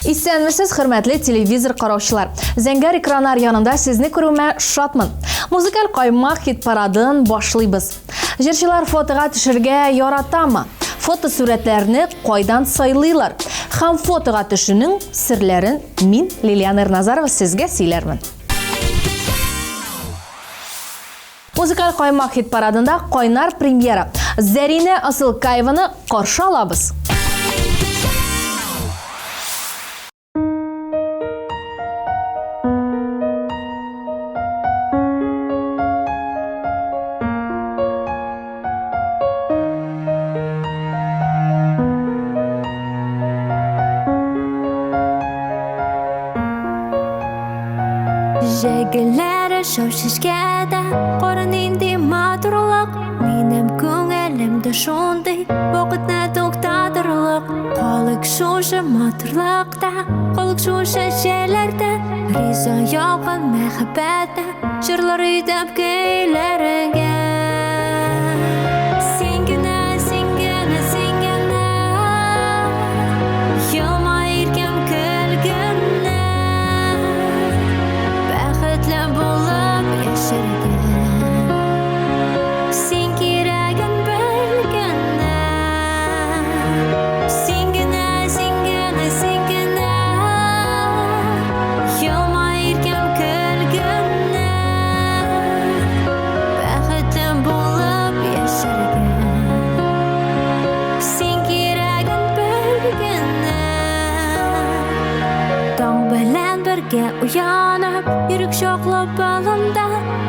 Исәнмесез, хөрмәтле телевизор караучылар. Зәңгәр экраннар янында сезне күрүемә шатмын. Музыкаль каймак хит-парадын башлыйбыз. Җырчылар фотога төшергә яратамы? Фотосурәтләрне кайдан сайлыйлар? Һәм фотога төшүнең серләрен мин, Лилиана Ирназарова, сезгә сөйләрмен. Музыкаль каймак хит-парадында кайнар премьера. Зәринә Асылкаеваны каршы алабыз. Җәйгеләре шау чәчкәдә, кара нинди матурлык. Минем күңелем дә шундый, вакытны туктатырлык. Калык шушы матурлыкта, калык шушы җәйләрдә. Риза яуган мәхәббәттә, җырлар итеп көйләргә. Син генә, син генә, син генә, елмай иркәм, көл генә. Бәхетле булып яшәргә. Син кирәген бел генә. Син генә, син генә, син генә, елмай иркәм, көл генә. Бәхетле булып яшәргә. Син кирәген бел генә. Таң белән бергә уянып, йөрәк чаклы балымда,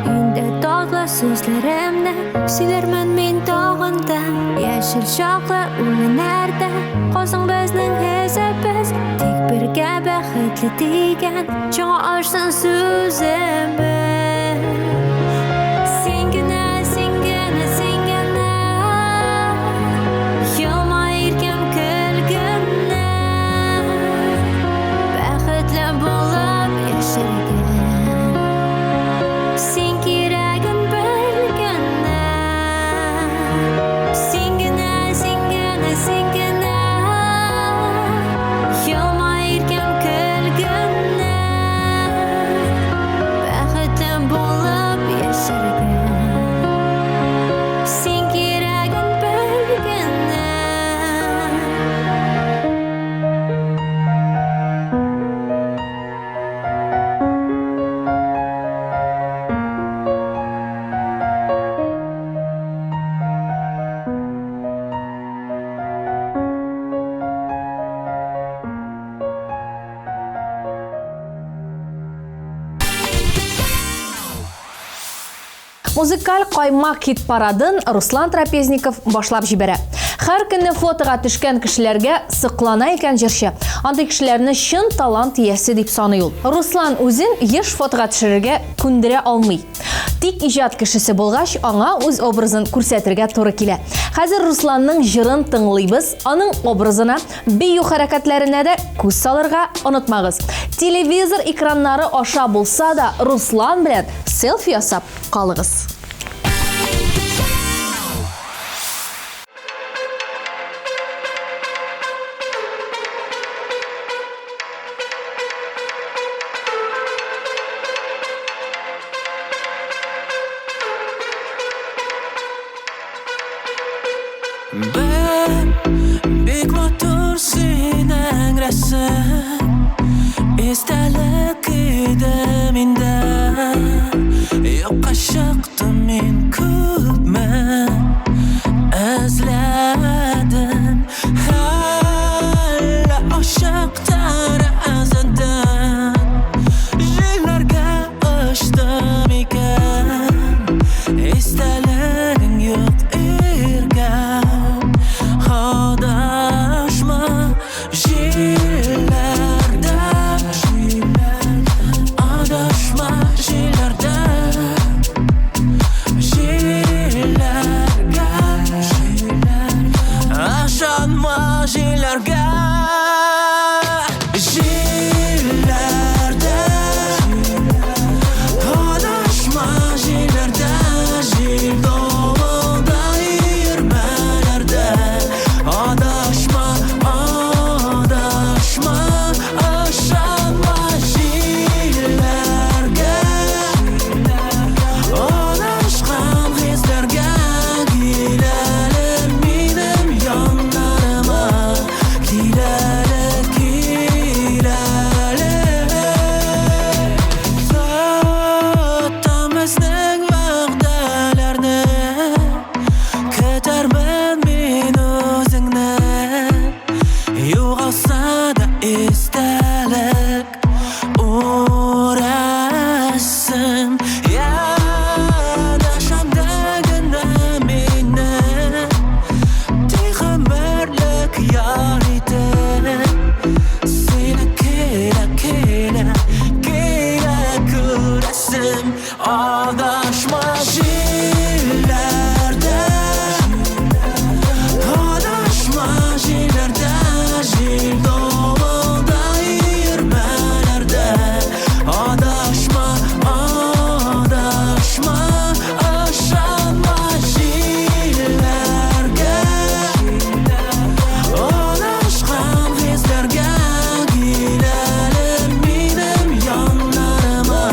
инде татлы сүзләремне сөйләрмен мин тагын да. Яшел чаклы үләннәрдә калсын безнең эзебез, тик бергә бәхетле дигән чаңа ашсын сүзебез. Син генә, син генә, син генә, елмай иркәм, көл генә. Бәхетле булып яшәргә. Син кирәген бел генә. Син генә, син генә, син генә, елмай иркәм, көл генә. Бәхетле булып яшәргә. Син кирәген бел генә. Музыкаль каймак хит-парадын Руслан Трапезников башлап җибәрә. Һәр көнне фотога төшкән кешеләргә сыклана икән җырчы. Андый кешеләрне чын талант иясе дип саный ул. Руслан үзен еш фотога төшерергә күндерә алмый. Тик иҗат кешесе булгач, аңа үз образын күрсәтергә туры килә. Хәзер Русланның җырын тыңлыйбыз, аның образына, бию хәрәкәтләренә дә күз салырга онытмагыз. Телевизор экраннары аша булса да, Руслан белән селфи ясап калыгыз. Бер бик матур синең рәсем Истәлек иде миндә Юкка чыктым мин күпме Эзләдем Әллә ачык тәрәзәдән Җилләргә очтым икән Истәлегең юк иркәм Адашма җилләрдә Адашма җилләрдә Җилләрдә. рәсем. Адашма җилләрдә, адашма җилләрдә, җил давылда, өермәләрдә. Адашма, адашма, ышанма җилләргә. Адашкан хисләргә кил әле минем яннарыма.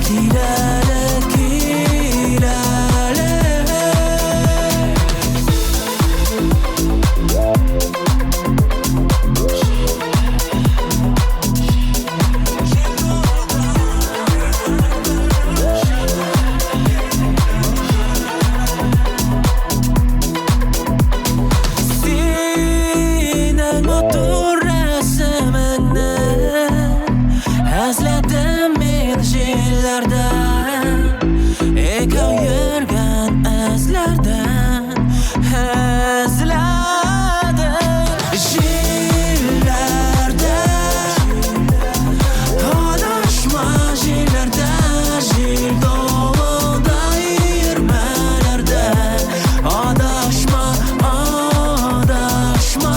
Кил әле, кил әле. Синең матур рәсемеңне эзләдем мин җилләрдә. Икәү йөргән эзләрдән эзләдем. Җилләрдә, адашма җилләрдә, җил давылда, өермәләрдә. Адашма, адашма,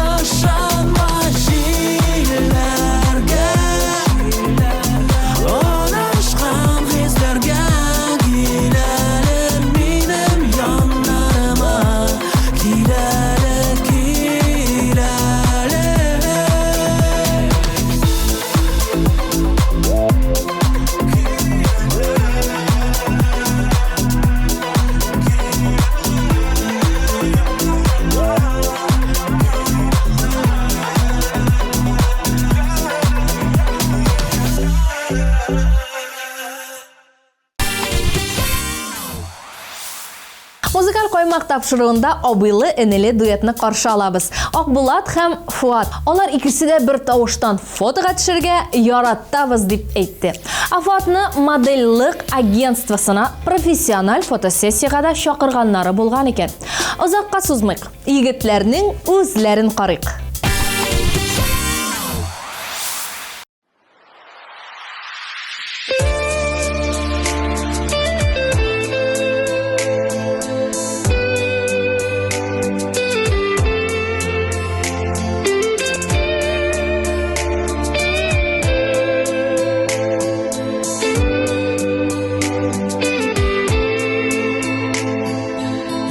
ышанма җилләргә. Адашкан хисләргә кил әле минем яннарыма. Кил әле, кил әле. Музыкаль каймак тапшыруында абыйлы-энеле дуэтны каршы алабыз. Акбулат һәм Фуат. Алар икесе дә бер тавыштан фотога төшергә яратабыз дип әйтте. Ә Фуатны модельлык агентствосына профессиональ фотосессиягә дә чакырганнары булган икән. Озакка сузмыйк, егетләрнең үзләрен карыйк.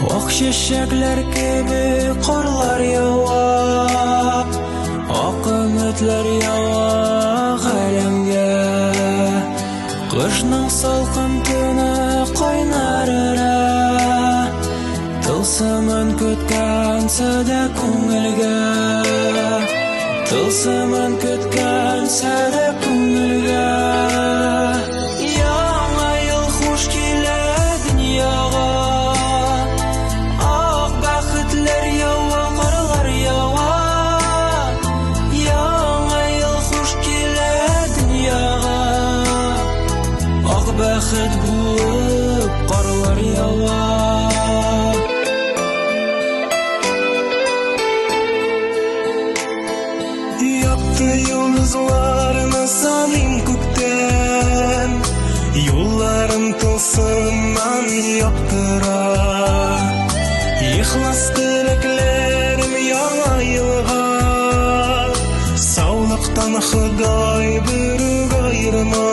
Ак чәчәкләр кебек карлар ява, Ак өметләр ява галәмгә. Кышның салкын төне кайнар өрә, Тылсымын көткән садә күңелгә. Тылсымын көткән садә күңелгә. Яңа ел хуш килә дөньяга. Ак бәхетләр ява, карлар ява. Яңа ел хуш килә дөньяга. Ак бәхет булып карлар ява. Якты йолдызларны саныйм күктән, Юлларым тылсымнан яктыра. Ихлас теләкләрем яңа елга, Саулыктан Ходай берүк аерма.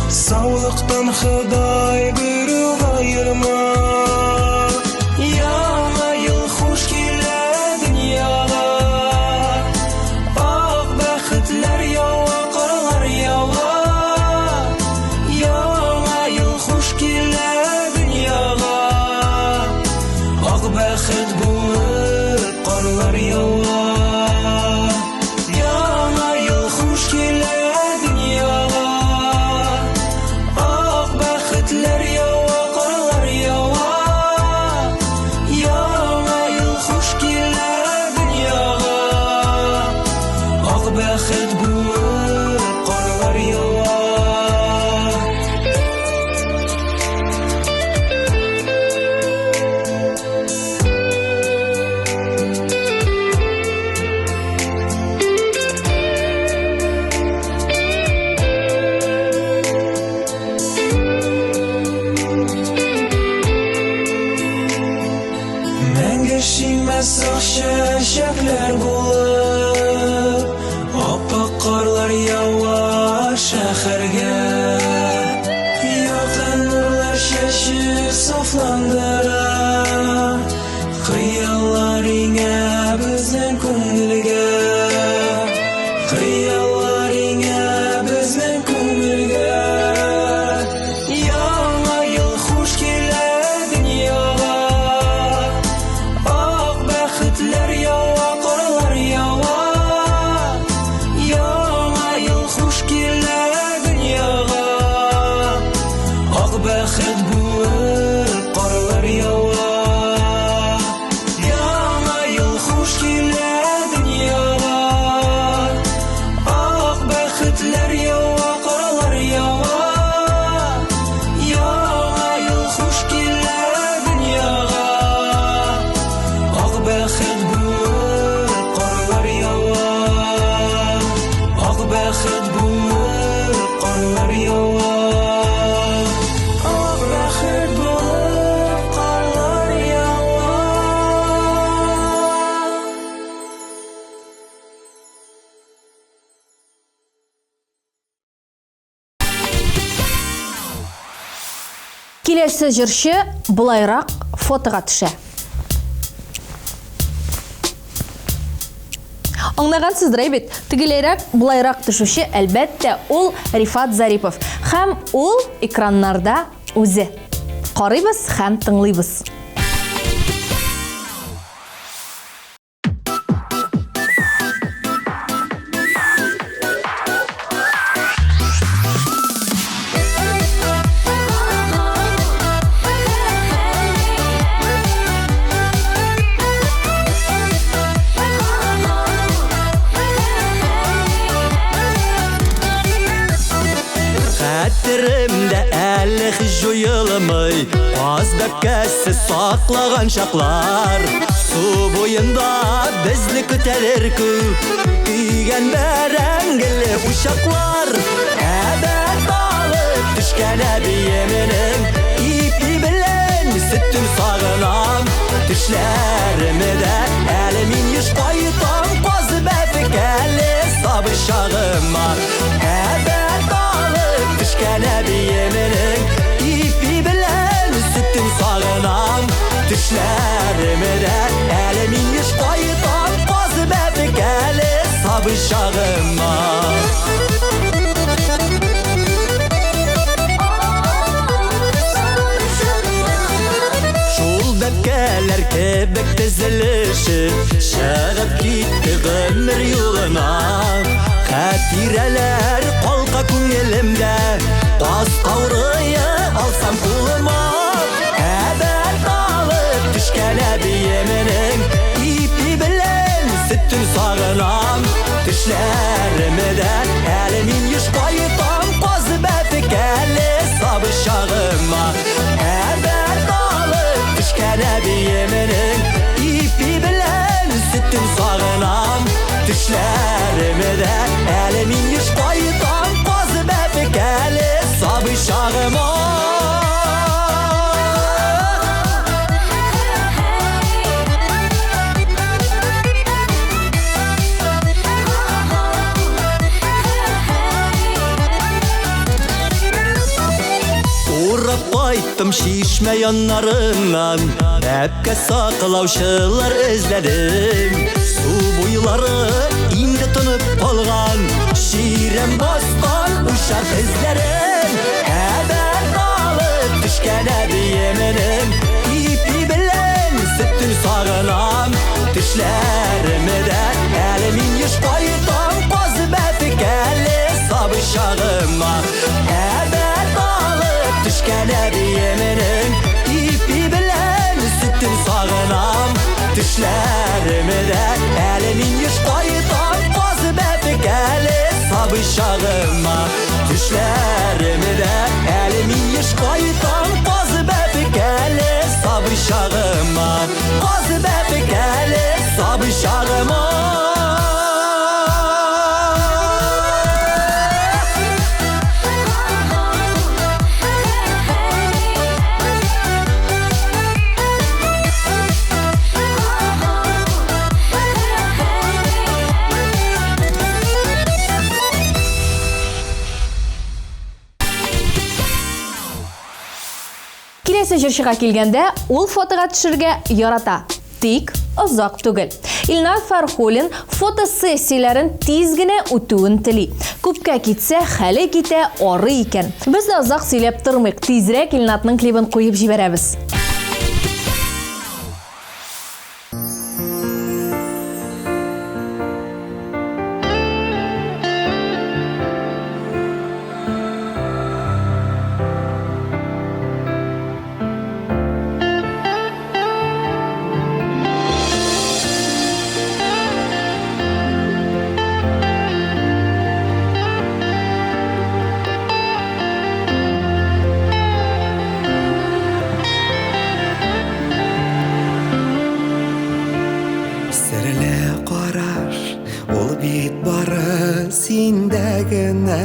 Саулыктан Ходай берүк аерма. Яңа ел хуш килә дөньяга. Ак бәхетләр ява, карлар ява. Яңа ел хуш килә дөньяга. Ак бәхет булып карлар ява. Яңа ел хуш килә дөньяга. Ак бәхетләр ява, карлар ява. Шәһәргә Якын нурлар чәчеп сафландыра Хыяллар иңә безнең күңелгә Хыяллар иңә безнең күңелгә Яңа ел хуш килә дөньяга Ак бәхетләр ява, карлар ява Яңа ел хуш килә дөньяга Ак бәхет булып карлар ява Яңа ел хуш килә дөньяга Ак бәхетләр ява, карлар ява Яңа ел хуш килә дөньяга Ак бәхет булып карлар ява Ак бәхет булып карлар ява Ак бәхет булып карлар ява Киләсе җырчы болайрак фотога төшә. Аңлагансыздыр, әй бит? Тегеләйрәк, болайрак төшүче, әлбәттә, ул Рифат Зарипов. Һәм ул экраннарда үзе. Карыйбыз һәм тыңлыйбыз. Хәтеремдә әле һич җуелмый Каз бәбкәсе саклаган чаклар Су буенда безне көтәлер күк Көйгән бәрәңгеле учаклар Әбәт алып төшкән әбиеменең Ипи белән сөтен сагынам Төшләремдә әле мин еш кайтам Каз бәбкәле сабый чагыма Әбәт алып төшкән әбиеменең Ипи белән сөтен сагынам Төшләремдә әле мин еш кайтам Каз бәбкәле сабый чагыма. Шул бәбкәләр кебек тезелешеп Чыгып китте гомер юлына Хатирәләр калка күңелемдә Каз каурые алсам кулыма Әбәт алып төшкән әбиеменең Ипи белән сөтен сагынам Төшләремдә әле мин еш кайтам Каз бәбкәле сабый чагыма Әбәт алып төшкән әбиеменең Ипи белән сөтен сагынам Төшләремдә әле мин еш кайтам Каз бәбкәле сабый чагыма. Урап кайттым чишмә яннарыннан Бәбкә саклаучылар эзләдем Су буйлары инде тынып калган Чирәм баскан учак эзләрен Әбәт алып төшкән әбиеменең Ипи белән сөтен сагынам Төшләремдә әле мин еш кайтам Каз бәбкәле сабый чагыма Әбәт алып төшкән әбиеменең Ипи белән сөтен сагынам Төшләремдә әле мин еш кайтам Каз бәбкәле сабый чагыма Төшләремдә әле мин еш кайтам Каз бәбкәле сабый чагыма Каз бәбкәле сабый чагыма. Киләсе җырчыга килгәндә, ул фотога төшергә ярата. Тик озак түгел. Илнар Фәрхуллин фотосессияләрен тиз генә үтүен тели. Күпкә китсә, хәле китә, арый икән. Без дә озак сөйләп тормыйк, тизрәк Илнатның клибын куеп җибәрәбез. Серле караш, ул бит бары синдә генә.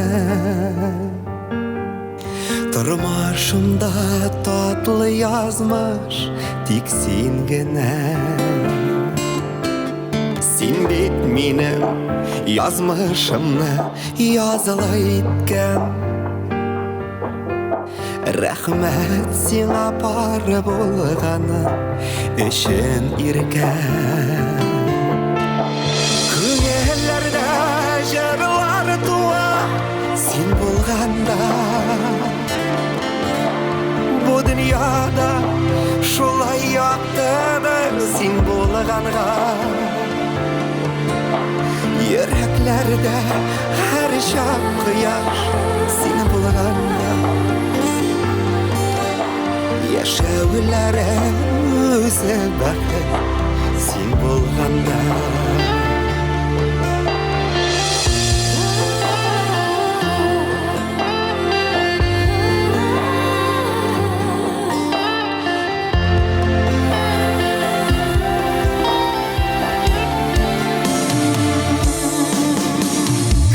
Тормышымда татлы язмыш, тик син генә. Син бит минем язмышымны языла иткән. Рәхмәт сиңа пар булганы өчен иркәм. Күңелләрдә җырлар туа, син булганда. Бу дөньяда шулай яктыдыр син булганга. Йөрәкләрдә һәр чак кояш син булганда. Яшәүләре үзе бәхет син булганда.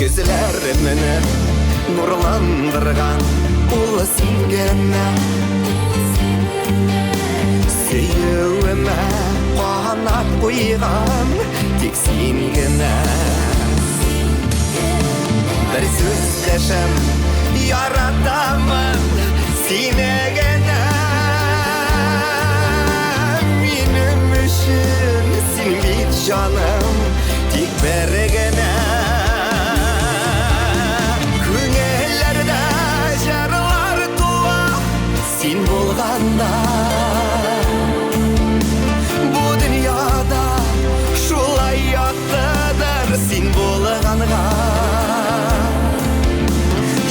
Күзләремне нурландырган ул син генә. Сөюемә канат куйган тик син генә. Бер сүз дәшәм, яратамын сине генә. Минем өчен син бит җаным, тик бер генә. Күңелләрдә җырлар туа, син булганда. Бу дөньяда шулай яктыдыр син булганга.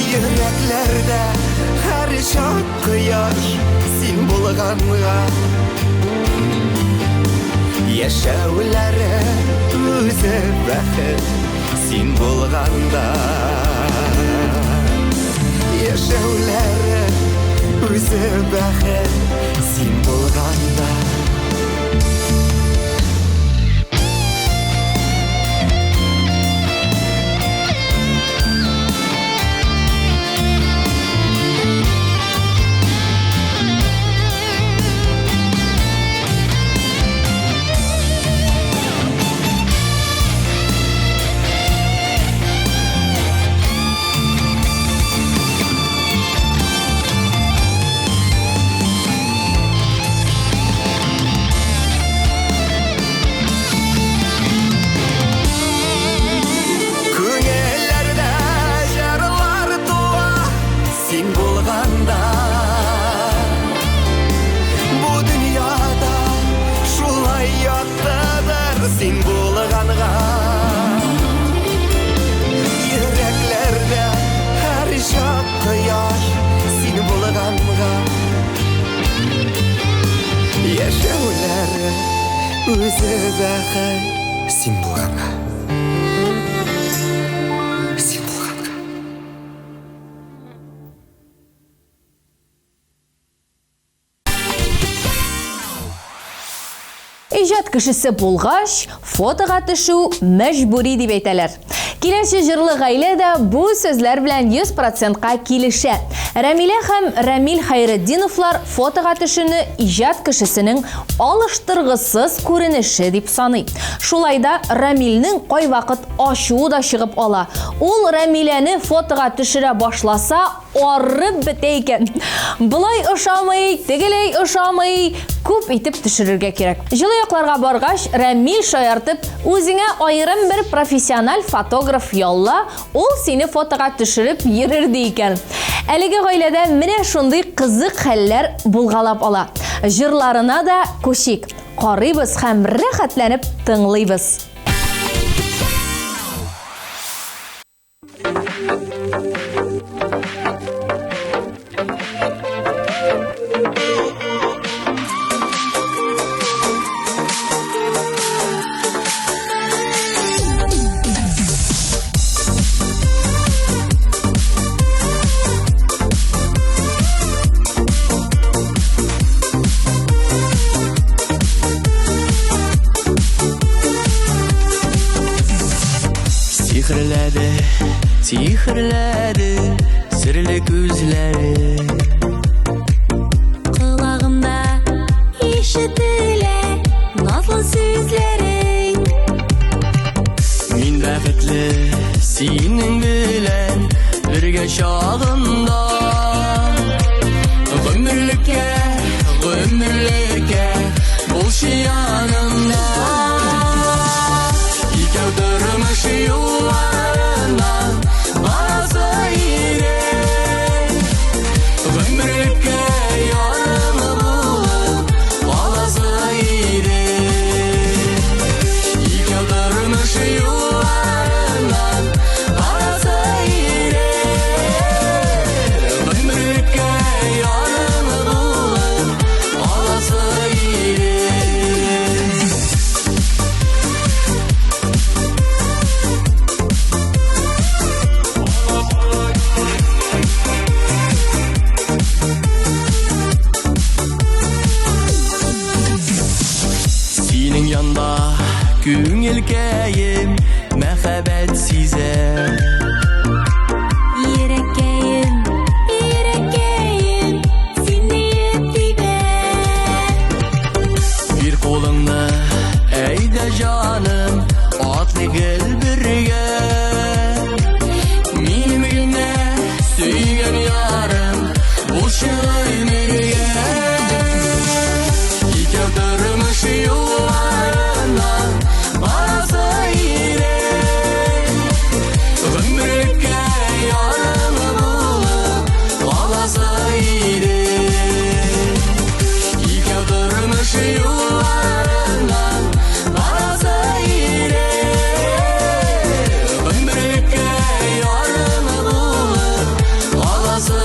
Йөрәкләрдә һәр чак кояш син булганга. Яшәүләре үзе бәхет син булганда. Яшәүләре үзе бәхет син булганда. Күңелләрдә җырлар туа, син булганда. Бу дөньяда шулай яктыдыр син булганга. Йөрәкләрдә һәр чак кояш син булганга. Яшәүләре үзе бәхет син булганга. Син булганга. Иҗат кешесе булгач, фотога төшү мәҗбүри дип әйтәләр. Киләче җырлы гаилә дә бу сүзләр белән 100 процентка килешә. Рәмилә һәм Рәмил Хәйретдиновлар фотога төшүне иҗат кешесенең алыштыргысыз күренеше дип саный. Шулай да Рәмилнең кайвакыт ачуы да чыгып ала. Ул Рәмиләне фотога төшерә башласа, Арып бетә икән. Болай ошамый, тегеләй ошамый. Күп итеп төшерергә кирәк. Җылы якларга баргач, Рәмил шаяртып, үзеңә аерым бер профессиональ фотограф ялла, ул сине фотога төшереп йөрер ди икән. Әлеге гаиләдә менә шундый кызык хәлләр булгалап ала. Җырларына да күчик. Карыйбыз һәм рәхәтләнеп тыңлыйбыз. Сихерләде, сихерләде серле күзләре. Колагымда ишетелә назлы сүзләрең. Мин бәхетле синең белән бергә чагымда. Гомерлеккә, гомерлеккә булчы янымда. Икәү тормыш юлларыннан барасы идек. Гомерлеккә ярым булып каласы идек. Икәү тормыш юлларыннан барасы идек. Гомерлеккә ярым булып каласы идек. Синең янда күңелкәем мәхәббәт сизә. Йөрәккәем, йөрәккәем, сине тибә. Бир кулыңны, әйдә җаным, атлый гел бергә. Минем генә сөйгән ярым, булчы гомергә. Икәү тормыш юлларыннан барасы идек. Гомерлеккә ярым булып каласы идек. Икәү тормыш юлларыннан барасы идек. Гомерлеккә ярым булып каласы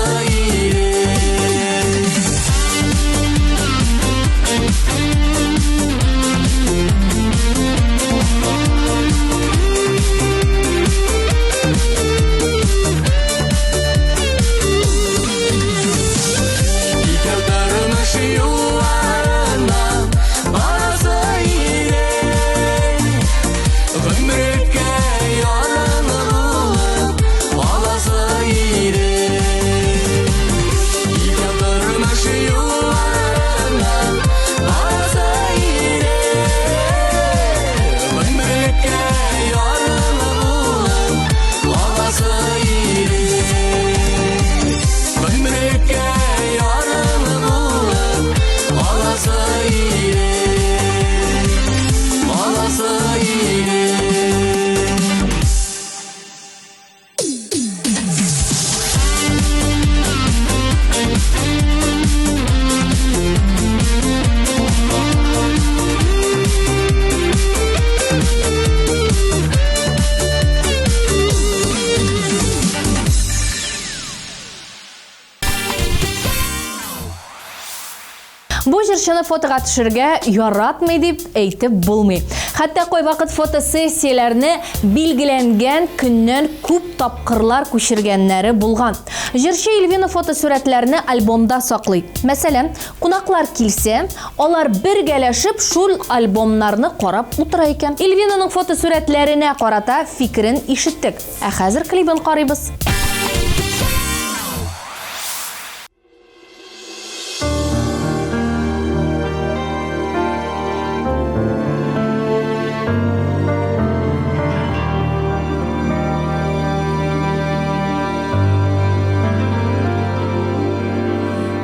Бу җырчыны фотога төшерергә яратмый дип әйтеп булмый. Хәтта кайвакыт фотосессияләрне билгеләнгән көннән күп тапкырлар күчергәннәре булган. Җырчы Эльвина фотосурәтләрне альбомда саклый. Мәсәлән, кунаклар килсә, алар бергәләшеп шул альбомнарны карап утыра икән. Эльвинаның фотосурәтләренә карата фикерен ишеттек. Ә хәзер клибын карыйбыз.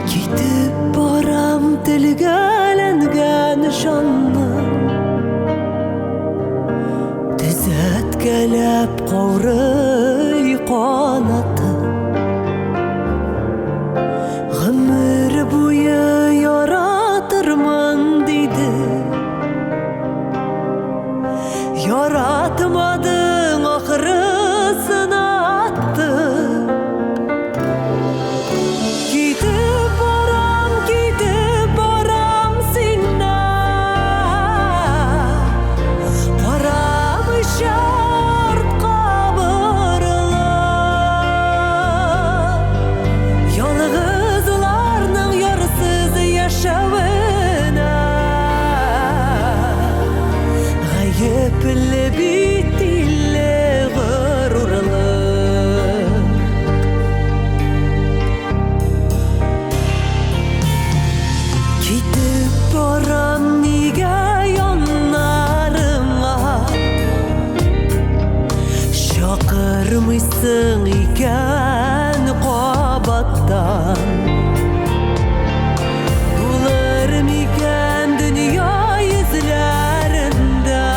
Китеп барам телгәләнгән җанны Төзәткәләп каурый канаты Гомер буе яратырмын диде Яратмадың ахры сынатты Китеп барам, китеп барам синнән Карамыйча артка борылып Ялгызларның ярсыз яшәвенә Гаепле бит илле горурлык. Китеп барам нигә яннарыңа Чакырмыйсың икән кабаттан Булыр микән дөнья йөзләрендә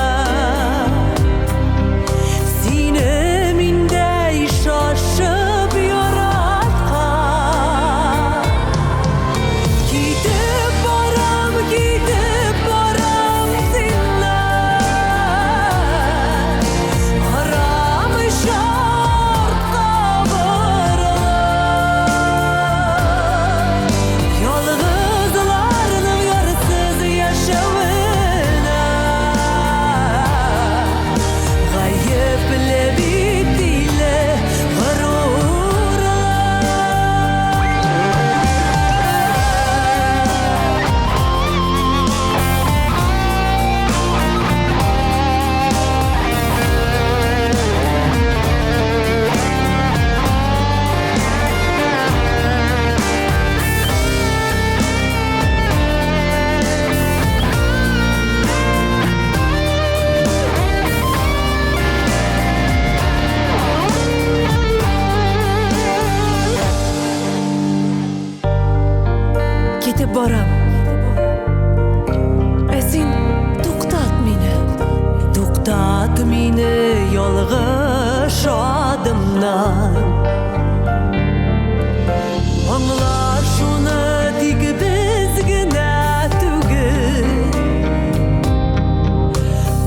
Сине миндәй шашып яраткан Китеп барам, китеп барам синнән Карамыйча артка борылып Ялгызларның ярсыз яшәвенә Гаепле бит иле горурлык. Китеп барам. Ә син туктат мине. Туктат мине ялгыш адымнан. Аңла шуны тик без генә түгел.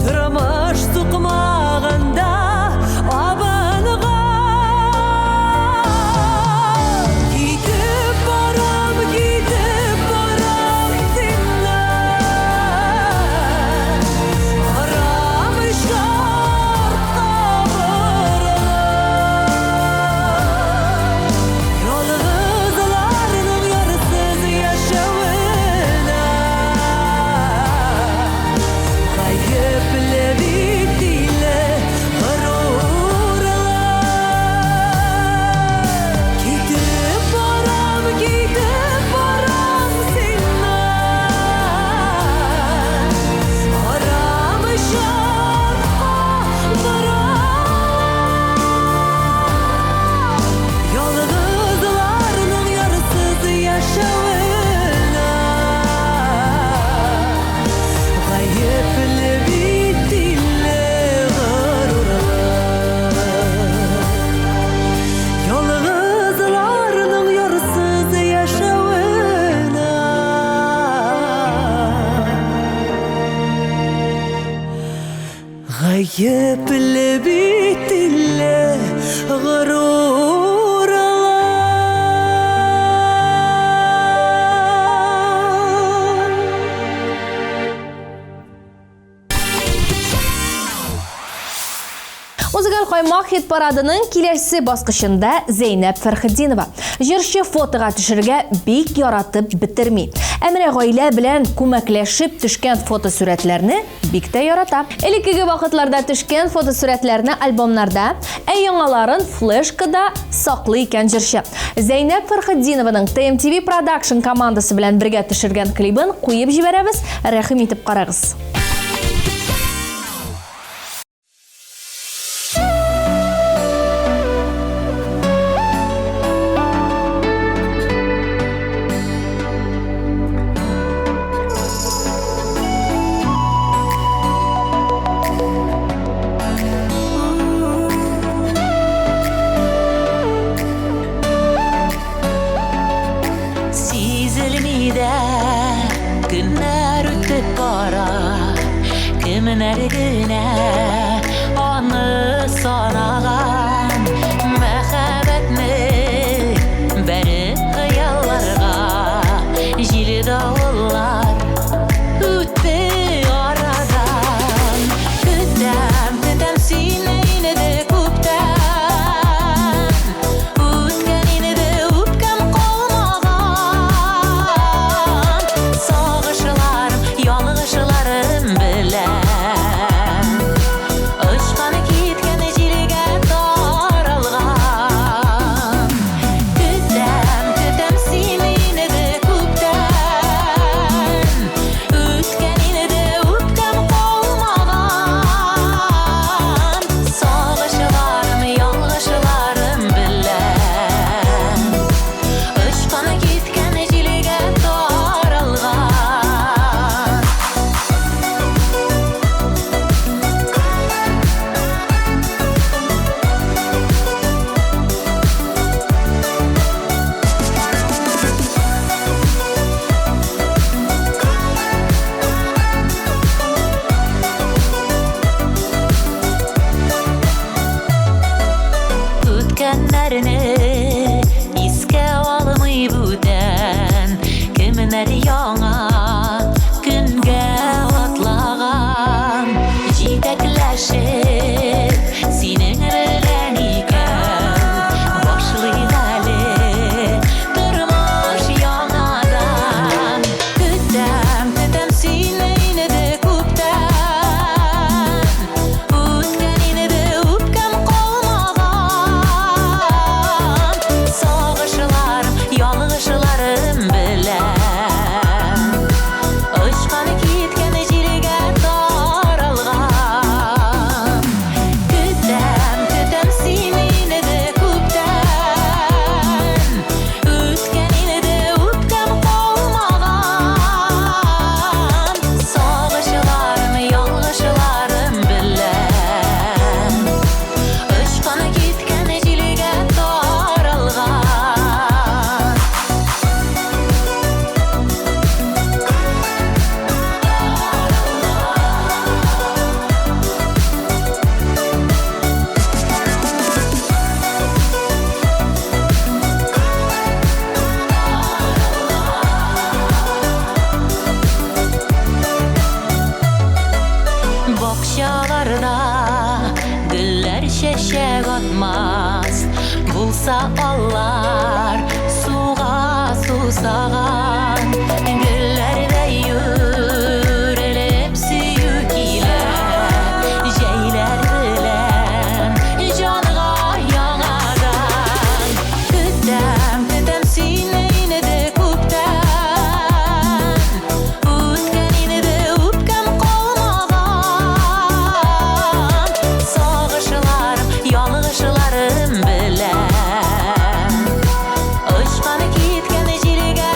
Тормыш сукмагында абынган. Китеп барам, китеп барам синнән. Карамыйча артка борылып. Ялгызларның ярсыз яшәвенә Гаепле бит иле горурлык. Китеп барам, китеп барам синнән. Карамыйча артка борылып. Ялгызларның ярсыз яшәвенә Гаепле бит илле горурлык. Ялгызларның ярсыз яшәвенә Гаепле бит илле горурлык. Каймак хит-парадының киләсе баскычында Зәйнәб Фәрхетдинова. Җырчы фотога төшергә бик яратып бетерми. Ә менә гаилә белән күмәкләшеп төшкән фотосурәтләрне бик тә ярата. Элеккеге вакытларда төшкән фотосурәтләрне альбомнарда, ә яңаларын флешкада саклый икән җырчы. Зәйнәб Фәрхетдинованың TMTV Production командасы белән бергә төшергән клибын куеп җибәрәбез, рәхим итеп карагыз. Сизелми дә көннәр үтеп бара, Кемнәр генә аны санаган. Мәхәббәтне бәреп хыялларга, Җил-давыллар үтте арадан. Көтәм, көтәм сине инде күптән, Үткән инде үпкәм калмаган. Сагышларым, ялгышларым белән Очкан киткән җилгә таралган. Көтәм, көтәм сине инде күптән, Үткән инде үпкәм калмаган. Сагышларым, ялгышларым белән Очкан киткән җилгә таралган. Үткәннәрне искә алмый бүтән, Кемнәр яңа көнгә атлаган. Җитәкләшеп синең белән икәү Башлыйк әле тормыш яңадан. Көтәм, көтәм сине инде күптән, Үткән инде үпкәм калмаган. Сагышларым, ялгышларым белән Очкан киткән җилгә таралган. Көтәм, көтәм сине инде күптән, Үткән инде үпкәм калмаган. Сагышларым, ялгышларым белән Очкан киткән җилгә таралган. Бакчаларда гөлләр чәчәк атмас, Булса алар суга сусаган. Гөлләрдә үрелеп сөю килә, Җәйләр белән җанга яңадан. Көтәм, көтәм сине инде күптән, Үткән инде үпкәм калмаган. Сагышларым, ялгышларым белән Очкан киткән җилгә.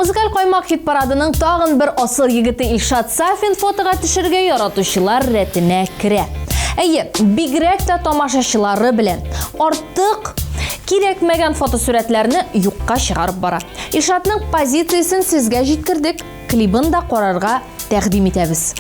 Музыкаль каймак хит-парадының тагын бер асыл егете Илшат Сафин фотога төшергә яратучылар рәтенә керә. Әйе, бигрәк тә тамашачылары белән. Артык кирәкмәгән фотосурәтләрне юкка чыгарып бара. Илшатның позициясен сезгә җиткердек, клибын да карарга тәкъдим итәбез.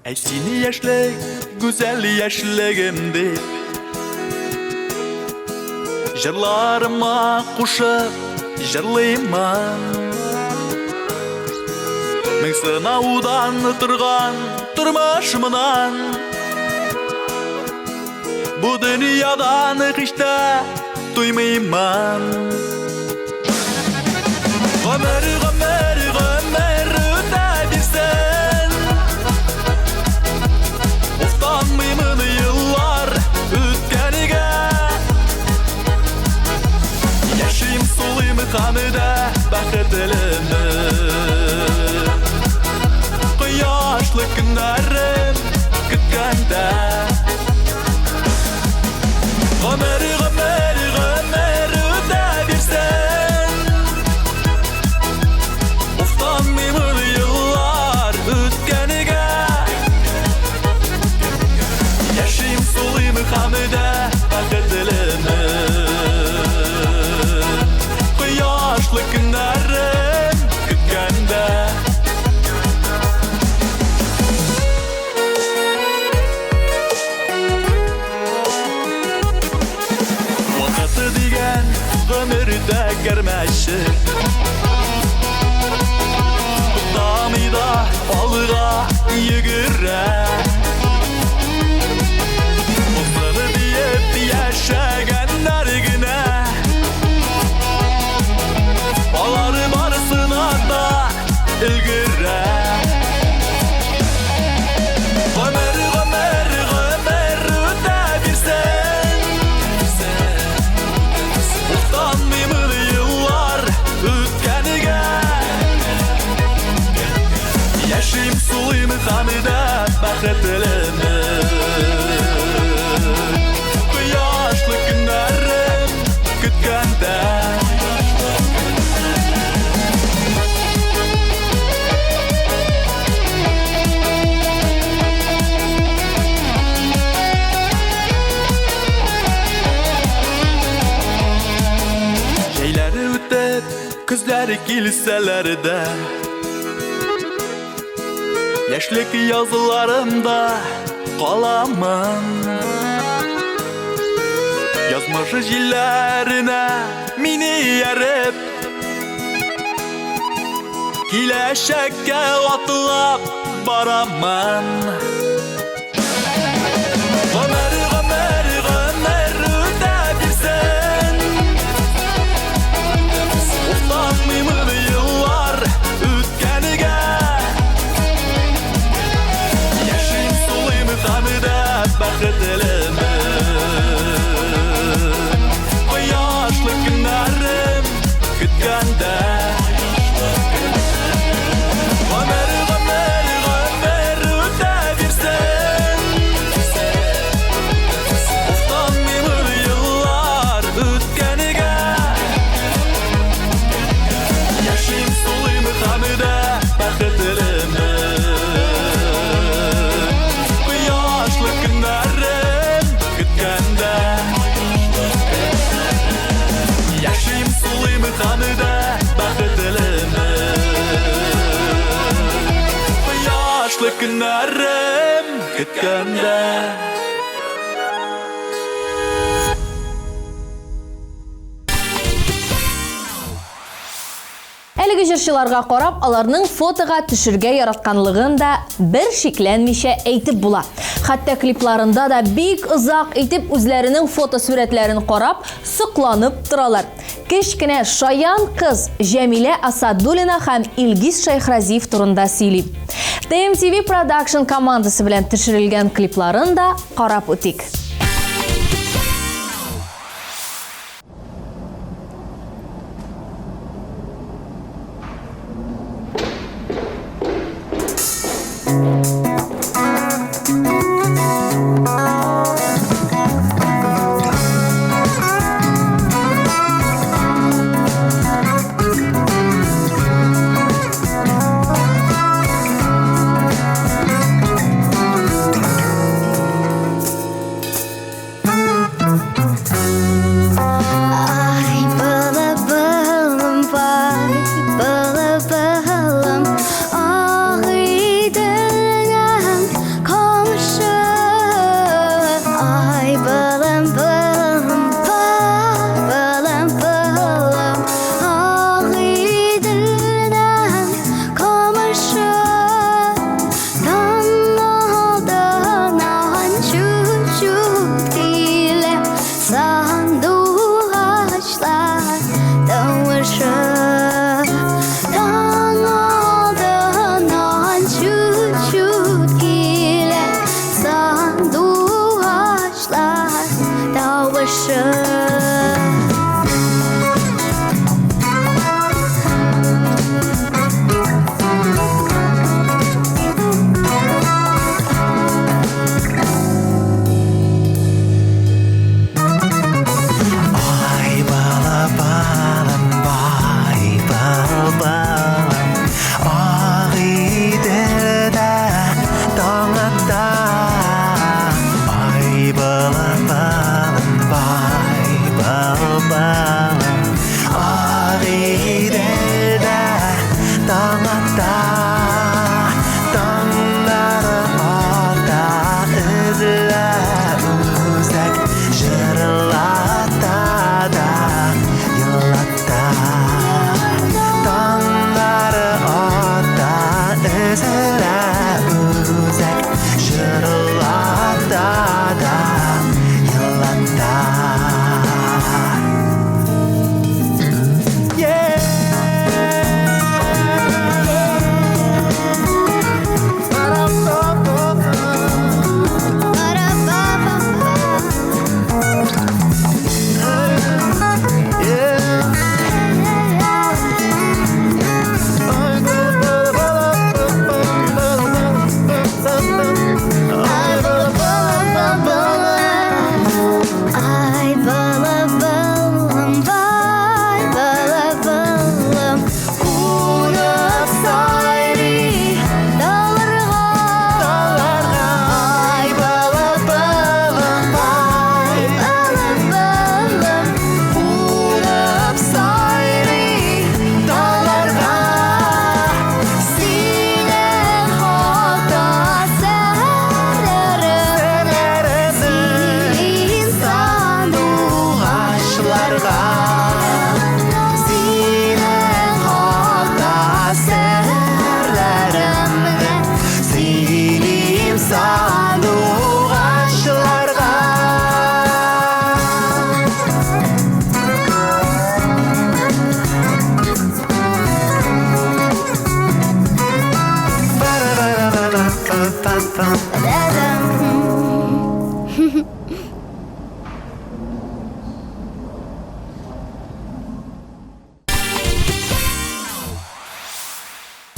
Әй сине яшьлек, гүзәл яшьлегем дип Җырларыма кушып җырлыймын Мең сынаудан торган тормышымнан Бу дөньядан һич тә туймыймын Гомер, гомер, гомер үтә бирсен Уфтанмыймын еллар үткәнгә Яшим, сулыйм хәмдә бәхетлемен Кояшлы көннәрем көткәндә Гомер, гомер, гомер үтә бирсен Уфтанмыймын еллар үткәнгә Яшим, сулыйм хәмдә бәхетлемен Кояшлы көннәрем көткәндә Вакыты дигән гомердә гәрмәче Туктамый да алга йөгерә Булсын диеп яшәгәннәр генә Алар барысына да өлгерә Гомер, гомер, гомер үтә бирсен Уфтанмыймын еллар үткәнгә Яшим, сулыйм хәмдә бәхетлемен Кояшлы көннәрем көткәндә Җәйләре үтеп, көзләре килсәләр дә Яшьлек язларымда каламын Язмыш җилләренә мине ияреп Киләчәккә атлап барамын Гомер, гомер, гомер үтә бирсен Уфтанмыймын еллар үткәнгә Яшим, сулыйм хәмдә бәхетлемен Кояшлы көннәрем көткәндә Гомер, гомер, гомер үтә бирсен Уфтанмыймын еллар үткәнгә Яшим, сулыйм хәмдә бәхетлемен Кояшлы көннәрем көннәрем көткәндә. Әлеге җырчыларга карап, аларның фотога төшергә яратканлыгын да бер шикләнмичә әйтеп була. Хәтта клипларында да бик озак итеп үзләренең фотосурәтләрен карап, сокланып торалар. Кечкенә шаян кыз Җәмилә Асадуллина һәм Илгиз Шәйхразиев турында сөйли. TMTV Production командасы белән төшерелгән клипларын да карап үтик. Ай, былы-былым, бай, былы-былым, Ағиделем қамшы. Ай, былым-былым, бай, былым-былым, Ағиделем қамшы. Таң алдынан чүт-чүт килә сандугачлар тавышы. Таң алдыннан чүт-чүт килә сандугачлар тавышы. Ай, балапаным, бай, балбалым, Ағиделдә таң ата. Ай, балапаным, бай, балбалым, Ағиделдә таң ата. Таңнары ата, өзелә үзәк, жырлата да, елата. Таңнары ата, өзелә үзәк, жырлата да, елата. Ай, балабалым, бай, балабалым, Кунып сайрый даларга. Ай, балабалым, бай, балабалым, Кунып сайрый даларга. Синең хакта серләремне сөйлим сандугачларга. Синең хакта серләремне сөйлим сандугачларга.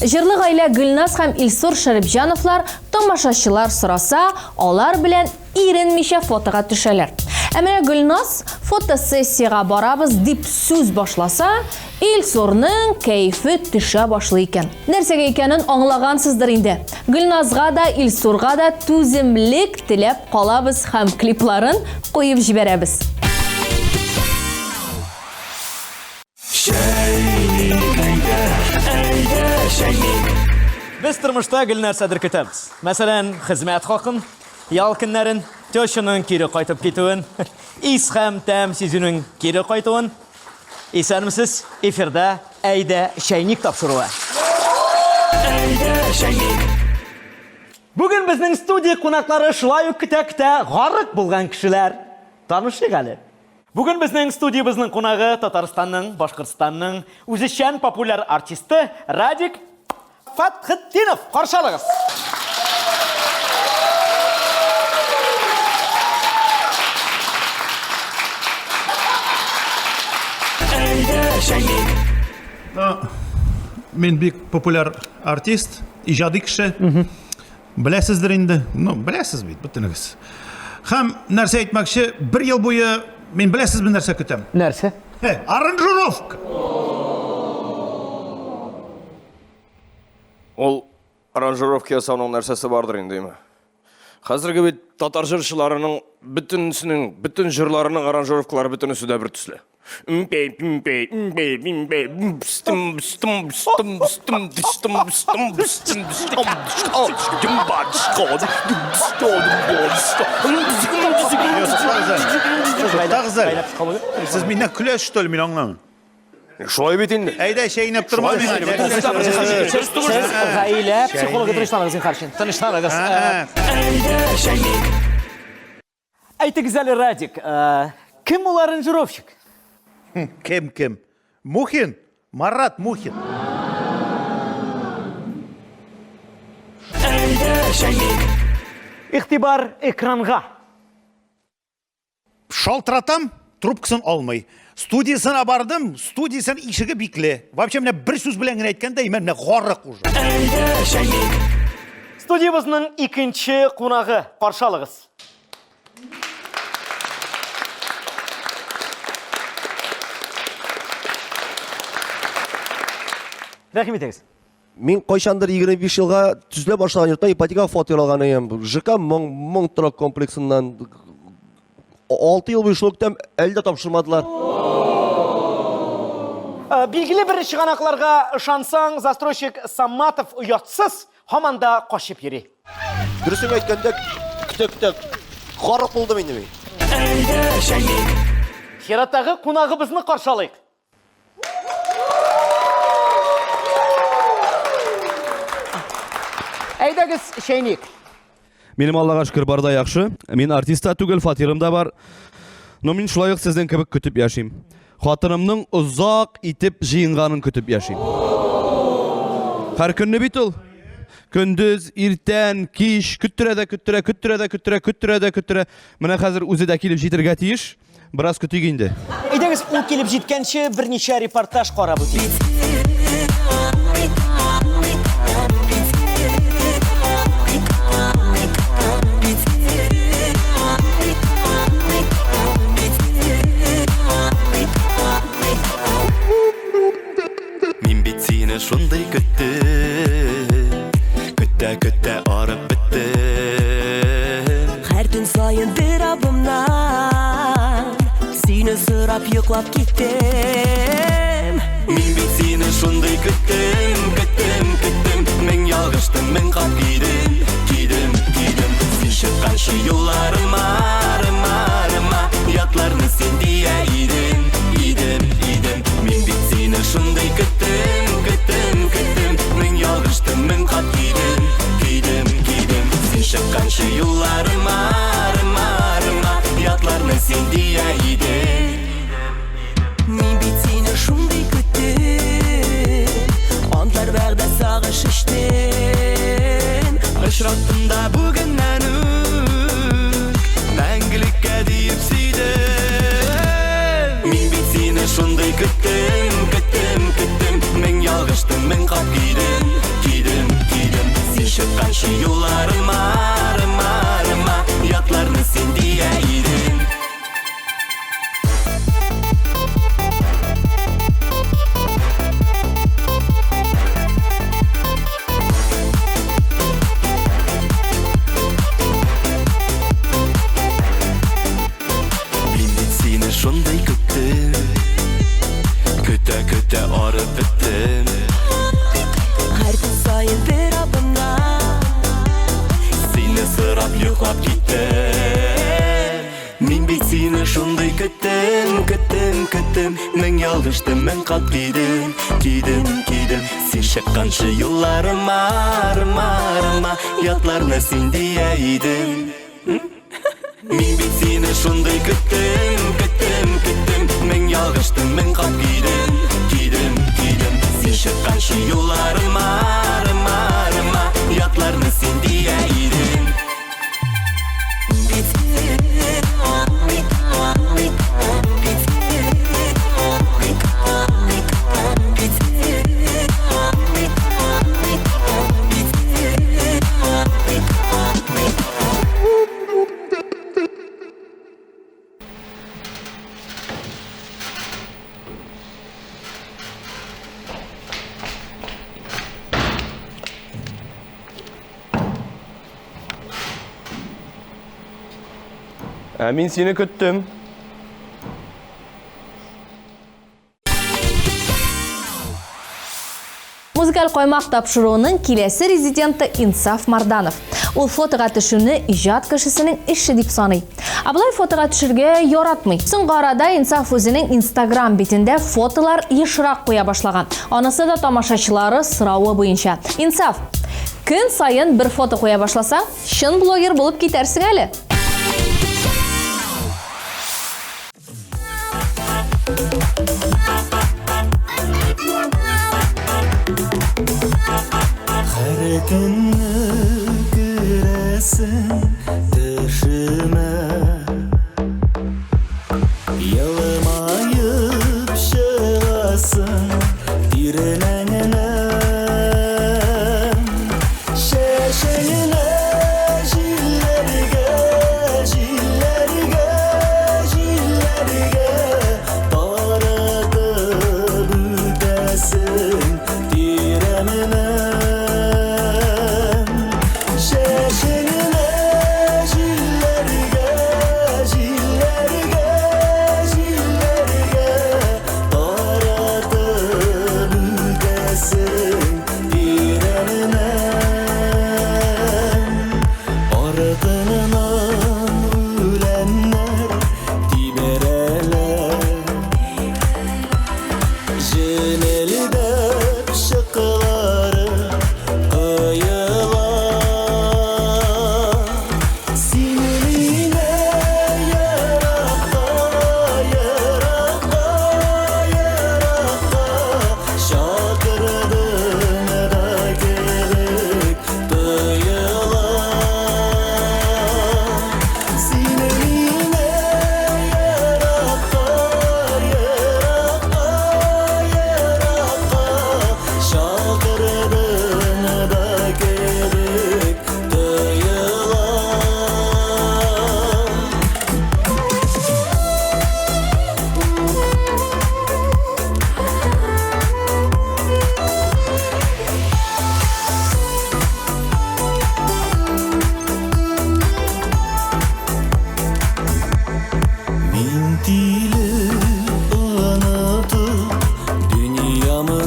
Җырлы гаилә Гөлназ һәм Илсур Шәрипҗановлар тамашачылар сораса, алар белән иренмичә фотога төшәләр. Ә менә Гөлназ фотосессиягә барабыз дип сүз башласа, Илсурның кәефе төшә башлый икән. Нәрсәгә икәнен аңлагансыздыр инде. Гөлназга да, Илсурга да түземлек теләп калабыз һәм клипларын куеп җибәрәбез. Чәйник, әйдә, әйдә, чәйник. Без тормышта гел нәрсәдер көтәбез. Мәсәлән, хезмәт хакын, ял көннәрен, тещаның кире кайтып китүен, ис һәм тәм сизүнең кире кайтуын. Исәнмесез, эфирда Әйдә чәйник тапшыруы. Әйдә чәйник. Бүген безнең студия кунаклары шулай ук көтә-көтә гарык булган кешеләр. Танышыйк әле. Бүген безнең студиябезнең кунагы Татарстанның, Башкортстанның үзешчән популяр артисты Радик Фәтхетдинов. Каршы алыгыз. Мин бик популяр артист, иҗади кеше. Беләсездер инде. Ну, беләсез бит, бөтенегез. Һәм нәрсә әйтмәкче, бер ел буе мин беләсезме нәрсә көтәм? Нәрсә? Э, аранжировка. Ул аранжировка ясауның нәрсәсе бардыр инде, име? Хәзерге бит татар җырчыларының бөтенесенең, бөтен җырларының аранжировкалары бөтенесе дә бер төсле. Туктагыз әле. Сез миннән көләсез, что ли, мин аңламыйм. Шулай бит инде. Әйдә, чәйнәп торма миңа. Сез гаилә психологы тынычланыгыз, зинһар өчен. Тынычланыгыз. Әйтегез әле, Радик, э, кем ул аранжировщик? Кем кем? Мухин? Марат Мухин. Игътибар экранга. Шалтыратам, трубкасын алмый. Студиясенә бардым, студиясенең ишеге бикле. Вообще менә бер сүз белән генә әйткәндә, менә менә гарык уже. Студиябезнең икенче кунагы. Каршы алыгыз. Рәхим итегез. Мин кайчандыр 25 елга төзелә башлаган йортта ипотекага фатир алган идем. ЖК Моң, Моң торак комплексыннан 6 ел буе шул көтәм, әле дә тапшырмадылар. Э, Билгеле бер чыганакларга ышансаң, застройщик Саматов оятсыз, һаман да качып йөри. Дөресен әйткәндә, көтә-көтә гарык булдым инде мин. Чираттагы кунагыбызны каршы алыйк. Әйдәгез, чәйник. Минем Аллага шөкер бар да яхшы. Мин артист та түгел, фатирым да бар. Но мин шулай ук сезнең кебек көтеп яшим. Хатынымның озак итеп җыенганын көтеп яшим. Һәр көнне бит ул. Көндез, иртән, кич көттерә дә көттерә, көттерә дә көттерә, көттерә дә көттерә. Менә хәзер үзе дә килеп җитәргә тиеш. Бераз көтик инде. Әйдәгез, ул килеп җиткәнче берничә репортаж карап үтик. Мин бит сине шундый көттем Көтә көтә арып беттем Һәр төн саен бер абымнан Сине сорап йоклап киттем Мин бит сине шундый көттем Көттем, көттем Мең ялгыштым, мең кат кидем Кидем, кидем Син чыкканчы юлларыма, арыма, арыма Ятларны син дия идем, идем, идем Мин бит сине шундый көттем, көттем, көттем Мең ялгыштым, мең кат кидем, кидем, кидем Син чыкканчы юлларыма, арыма, арыма Ятларны син дия идем Мин бит сине шундый көттем Антлар вәгъдә сагыш эчтем Очраттым да бүгеннән үк Мәңгелеккә диеп сөйдем Мин бит сине шундый көттем, көттем, көттем Мең ялгыштым, мең кат кидем, кидем, кидем Син чыкканчы юлларыма, арыма, арыма Ятларны син дия идең Мин бит сине шундый көттем Көтә көтә арып беттем Һәр төн саен бер абымнан сорап йоклап киттем. Мин бит сине шундый көттем, көттем, көттем. Мең ялгыштым, мең кат кидем, кидем, кидем. Син чыкканчы юлларыма, арыма, арыма, ятларны син дия идем. Мин бит сине шундый көттем, көттем, көттем. Мең ялгыштым, мең кат кидем, кидем, кидем. Син чыкканчы юлларыма, арыма, арыма, ятларны син дия идем. Ә мин сине көттем. Музыкаль каймак тапшыруының киләсе резиденты Инсаф Марданов. Ул фотога төшүне иҗат кешесенең эше дип саный. Ә болай фотога төшергә яратмый. Соңгы арада Инсаф үзенең Инстаграм битендә фотолар ешрак куя башлаган. Анысы да тамашачылары соравы буенча. Инсаф, көн саен бер фото куя башласаң, чын блогер булып китәрсең әле. Һәр көнне керәсең төшемә, Елмаеп чыгасың тирмәңнән. Чәчеңне җилләргә, җилләргә, җилләргә таратып үтәсең тирәмнән. Чәчеңне җилләргә, җилләргә, җилләргә таратып үтәсең тирәмнән. Артыннан үләннәр тиберәләр, Җемелдәп чыклары коела. Син мине еракка, еракка, еракка чакырдың да кебек тоела. Син мине еракка, еракка, еракка чакырдың да кебек тоела. Мин тиле онытып дөньямны,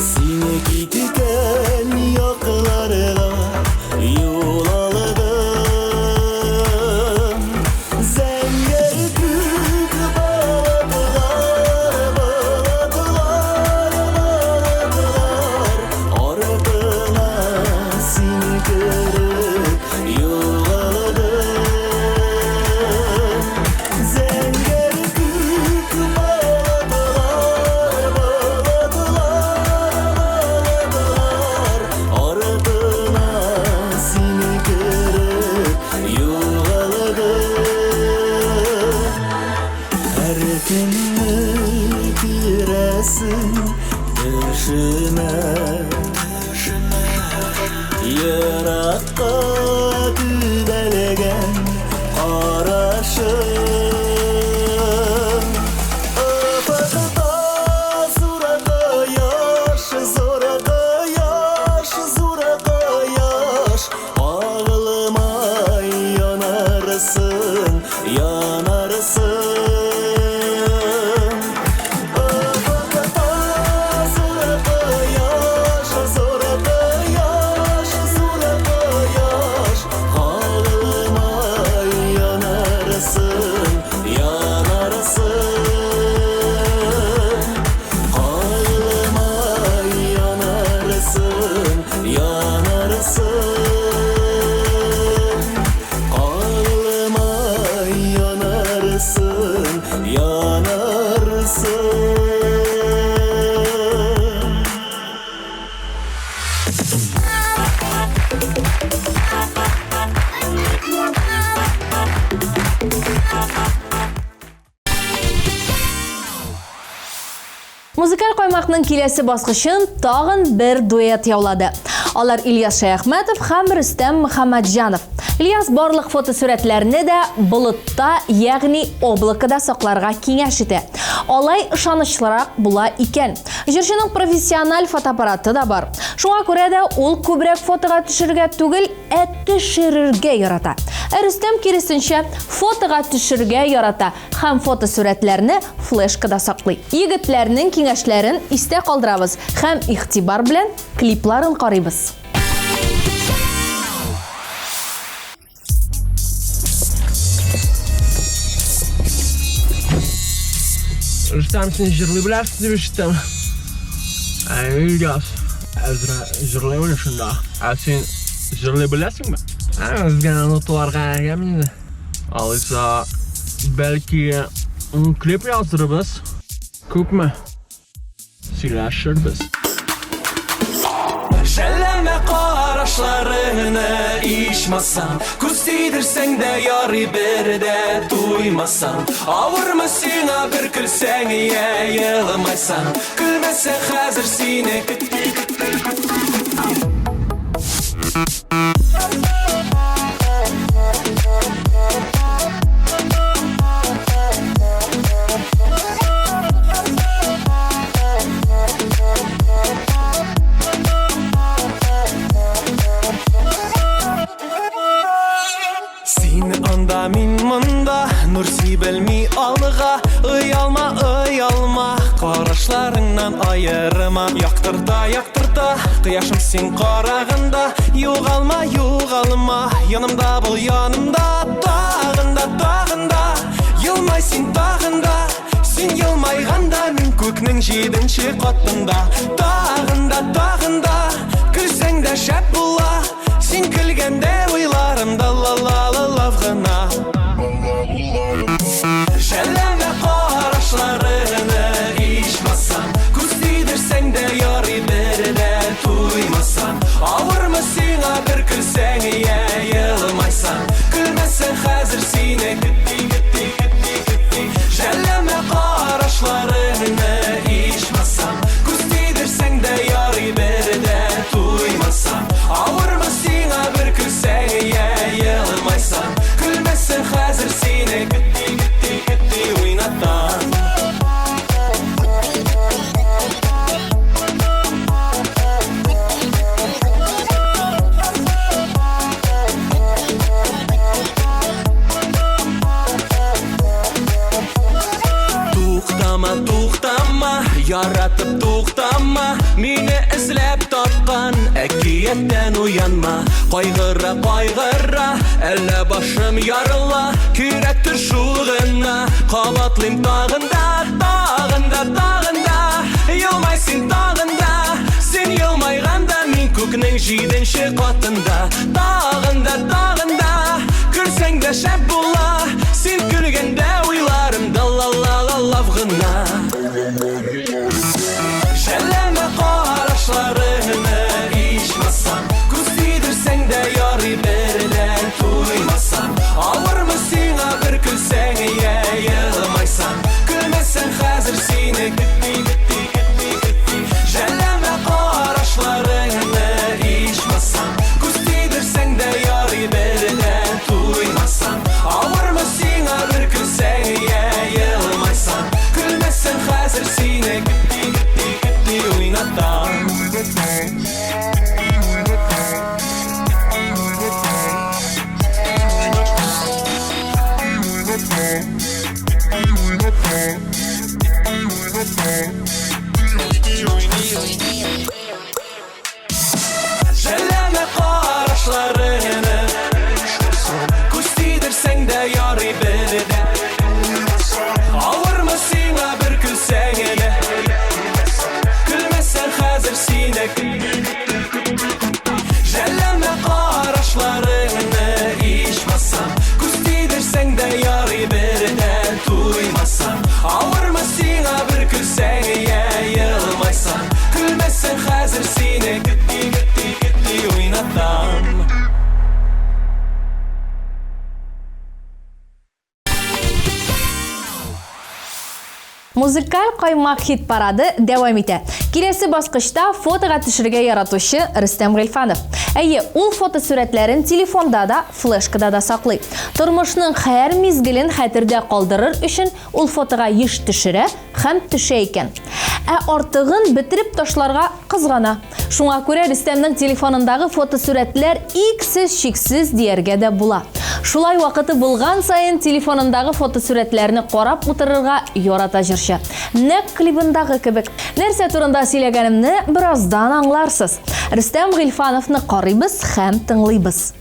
Сине киткән якларга юл алдым. Зәңгәр күк болытлар, болытлар, болытлар артына син кереп югалдың. Зәңгәр күк болытлар, болытлар, болытлар артына син кереп югалдың. Һәр көнне керәсең төшемә, Еракка төбәлгән карашың. Офыкта зур кояш, зур кояш, зур кояш, Агылмай янарсың, янарсың. Офыкта зур кояш, зур кояш, зур Музыкаль каймакның киләсе баскычын тагын бер дуэт яулады. Алар Ильяс Шәяхмәтов һәм Рөстәм Мөхәммәтҗанов. Ильяс барлык фотосурәтләрне дә болытта, ягъни облакода сакларга киңәш итә. Алай ышанычлырак була икән. Җырчының профессиональ фотоаппараты да бар. Шуңа күрә дә ул күбрәк фотога төшерергә түгел, ә төшерергә ярата. Ә Рөстәм киресенчә, фотога төшерергә ярата һәм фотосурәтләрне флешкада саклый. Егетләрнең киңәшләрен истә калдырабыз һәм игътибар белән клипларын карыйбыз. Рөстәм, син җырлый беләсең дип ишеттем. Ә Ильяс, әзрә җырлый белә шунда. Ә син җырлый беләсеңме? Ә, безгә ноталарга әгәм инде. Алайса, бәлки, клип яздырырбыз. Күпме? Сөйләшербез. Жәлләмә карашларыңны ичмасам, Күз тидерсәң дә ярый бер дә туймасам. Авырмы сиңа бер көлсәң, я елмайсаң? Көлмәсә хәзер сине көтти, көтти, көтти. Син анда, мин монда, нур сибелми алга. Оялма, оялма, карашларыңнан аерма. Яктырта, яктырта, кояшым син караганда. Югалма, югалма, янымда бул, янымда. Тагын да, тагын да, елмай син тагын да. Син елмайганда мин күкнең җиденче катында. Тагын да, тагын да, көлсәң дә шәп була. Син көлгәндә уйларымда ла-ла-ла-ла гына. Жәлләмә карашларыңны ичмасам, Күз тидерсәң дә ярый бер дә туймасам. Авырмы сиңа бер көлсәң, я елмайсаң? Көлмәсәң хәзер сине көтти, көтти, көтти, көтти. Жәлләмә карашларыңны ичмасам, Күз тидерсәң дә ярый бер дә туймасам. Авырмы сиңа бер көлсәң, я елмайсаң? Көлмәсәң хәзер сине көтти, көтти, көтти уйнатам. Туктама, туктама, яратып туктама, мине эзләп тапкан әкияттән уянма. Кайгыра, кайгыра, әллә башым ярыла, кирәктер шул гына. Кабатлыйм тагын да, тагын да, тагын да, елмай син тагын да. Син елмайганда мин күкнең җиденче катында. Тагын да, тагын да, көлсәң дә шәп була. Син көлгәндә уйларымда ла-ла-ла-ла гына. Жәлләмә карашларыңны ичмасам, Күз тидерсәң дә ярый бер дә туймасам. Авырмы сиңа бер көлсәң, я елмайсаң? Көлмәсәң хәзер сине көтти, көтти, көтти, көтти. Жәлләмә карашларыңны ичмасам, Күз тидерсәң дә ярый бер Музыкаль каймак хит-парады дәвам итә. Киләсе баскычта фотога төшерергә яратучы Рөстәм Гыйльфанов. Әйе, ул фотосурәтләрен телефонда да, флешкада да саклый. Тормышның һәр мизгелен хәтердә калдырыр өчен ул фотога еш төшерә һәм төшә икән. Ә артыгын бетереп ташларга кызгана. Шуңа күрә Рөстәмнең телефонындагы фотосурәтләр иксез-чиксез дияргә дә була. Шулай вакыты булган саен телефонындагы фотосурәтләрне карап утырырга ярата җырчы. Нәкъ клибындагы кебек. Нәрсә турында сөйләгәнемне бераздан аңларсыз. Рөстәм Гыйльфановны карыйбыз һәм тыңлыйбыз.